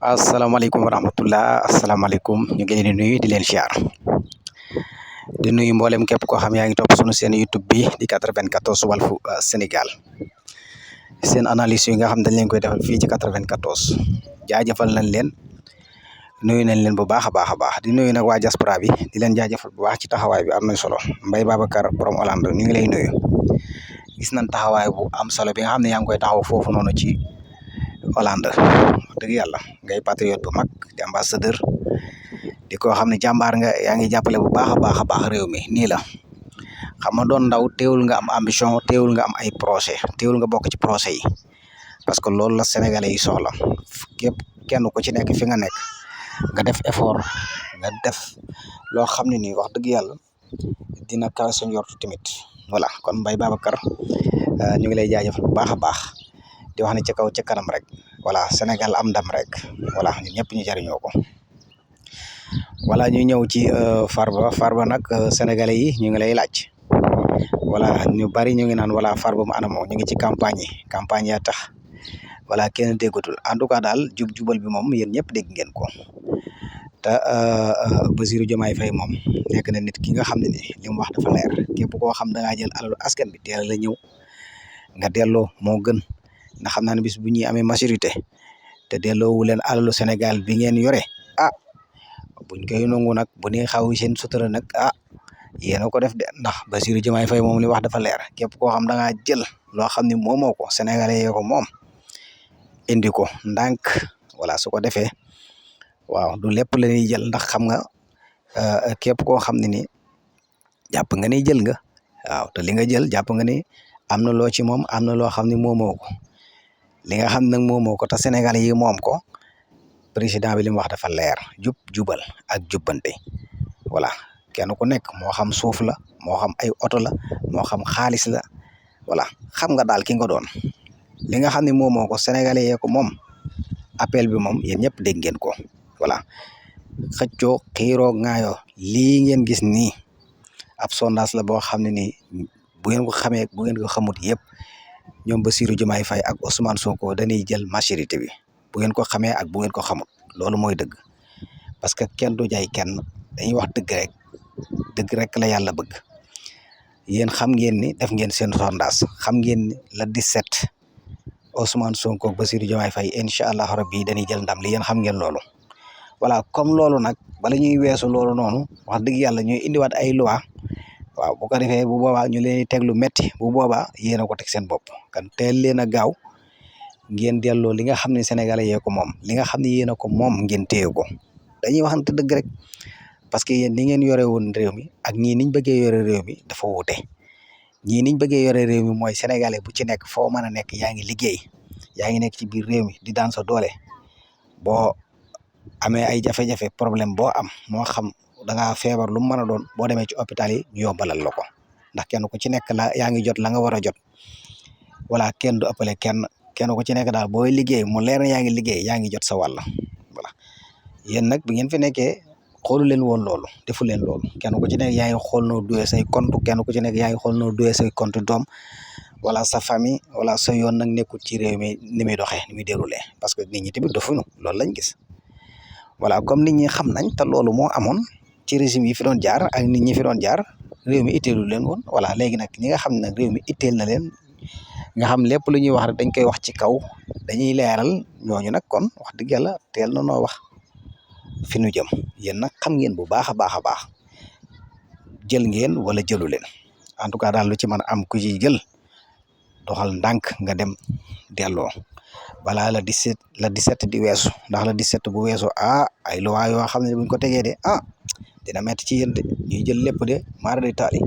asalaamaaleykum wa rahmatullah asalaamaaleykum ñu ngi leen di nuyu di leen ziar di nuyu mboolem képp koo xam yaa ngi topp sunu seen YouTube bi di 94 Walfu Sénégal seen analyse yi nga xam dañ leen koy defal fii ci 94 jaajëfal nañ leen nuyu nañ leen bu baax a baax di nuyu nag waa diaspora bi di leen jaajëfal bu baax ci taxawaay bi am na solo Mbaye Babacar borom Hollande ñu ngi lay nuyu gis nañ taxawaay bu am solo bi nga xam ne yaa ngi koy taxaw foofu noonu ci Hollande dëgg yàlla ngay patriote bu mag di ambassadeur di ko xam ne jàmbaar nga yaa ngi jàppale bu baax a baax réew mi nii la xam nga doon ndaw teewul nga am ambition teewul nga am ay projet teewul nga bokk ci projet yi parce que loolu la sénégalais yi soxla képp kenn ku ci nekk fi nga nekk nga def effort nga def loo xam ne nii wax dëgg yàlla dina kaw sa njortu tamit voilà kon Mbaye Babacar ñu ngi lay jaajëfal bu baax a baax di wax ne ca kaw ca kanam rek voilà Sénégal am ndam rek voilà ñun ñëpp ñu jariñoo ko voilà ñu ñëw ci Farba nag sénégalais yi ñu ngi lay laaj voilà ñu bari ñu ngi naan voilà Farba mu anamoo ñu ngi ci campagne ya tax voilà kenn déggatul en tout cas daal jubal bi moom yéen ñëpp dégg ngeen ko te Bassirou Diomaye Faye moom nekk na nit ki nga xam ne ni li mu wax dafa leer képp koo xam da ngaa jël alalu askan bi teel la ñëw nga delloo moo gën ndax xam naa ne bis bu ñuy amee majorité te delloowu leen alalu Sénégal bi ngeen yore buñ koy nangu nag bu ne xaw seen sutura nag yéen a ko def de ndax Bassirou Diomaye Faye moom li wax dafa leer képp koo xam da ngaa jël loo xam ne moomoo ko sénégalais yee ko moom indi ko ndànk voilà su ko defee waaw du lépp la ñuy jël ndax xam nga képp koo xam ne ni jàpp nga ni jël nga waaw te li nga jël jàpp nga ni am na loo ci moom am na loo xam ne moomoo ko li nga xam nag moomoo ko te sénégalais yi moom ko président bi li mu wax dafa leer jubal ak jubbante voilà kenn ku nekk moo xam suuf la moo xam ay oto la moo xam xaalis la voilà xam nga daal ki nga doon li nga xam ne moomoo ko sénégalais yee ko moom appel bi moom yéen ñëpp dégg ngeen ko voilà xëccoo xiiroo ŋaayoo lii ngeen gis nii ab sondage la boo xam ne nii bu ngeen ko xamee bu ngeen ko xamut yëpp ñoom Bassirou Diomaye Faye ak Ousmane Sonko dañuy jël majorité bi bu ngeen ko xamee ak bu ngeen ko xamut loolu mooy dëgg parce que kenn du jaay kenn dañuy wax dëgg rek la yàlla bëgg yéen xam ngeen ni def ngeen seen sondage xam ngeen ni la 17 Ousmane Sonko ak Bassirou Diomaye Faye incha allah rabbi dañuy jël ndam li yéen xam ngeen loolu voilà comme loolu nag bala ñuy weesu loolu noonu wax dëgg yàlla ñuy indiwaat ay loi waaw bu ko defee bu boobaa ñu leen di teg lu métti bu boobaa yéen a ko teg seen bopp kan teel leen a gaaw ngeen delloo li nga xam ne sénégalais yee ko moom li nga xam ne yéen a ko moom ngeen téye ko dañuy waxante dëgg rek parce que yéen ni ngeen yore woon réew mi ak ñii niñ bëggee yore réew mi dafa wuute ñii niñ bëggee yore réew mi mooy sénégalais bu ci nekk foo mën a nekk yaa ngi liggéey yaa ngi nekk ci biir réew mi di daan sa doole boo amee ay jafe-jafe problème boo am moo xam da ngaa feebar lu mu mën a doon boo demee ci hôpital yi ñu yombalal la ko ndax kenn ku ci nekk la yaa ngi jot la nga war a jot voilà kenn du ëppale kenn ku ci nekk daal booy liggéey mu leer na yaa ngi liggéey yaa ngi jot sa wàll voilà yéen nag bi ngeen fi nekkee xoolu leen woon loolu defu leen loolu kenn ku ci nekk yaa ngi xool noo duwee say compte kenn ku ci nekk yaa ngi xool noo duwee say compte doom wala sa famille wala sa yoon nag nekkul ci réew mi ni muy doxee ni muy déroulé parce que nit ñi tamit dofuñu loolu lañ gis voilà comme nit ñi xam nañ te loolu moo amoon ci régime yi fi doon jaar ak nit ñi fi doon jaar réew mi itteelu leen woon voilà léegi nag ñi nga xam ne nag réew mi itteel na leen nga xam lépp lu ñuy wax rek dañ koy wax ci kaw dañuy leeral ñooñu nag kon wax dëgg yàlla teel na noo wax fi nu jëm yéen nag xam ngeen bu baax a baax jël ngeen wala jëlu leen en tout cas daal lu ci mën a am ku ci jël doxal ndànk nga dem delloo balaa la 17 di weesu ndax la 17 bu weesu ay loi yoo xam ne buñ ko tegee de dina metti ci yéen de ñuy jël lépp de maara day taali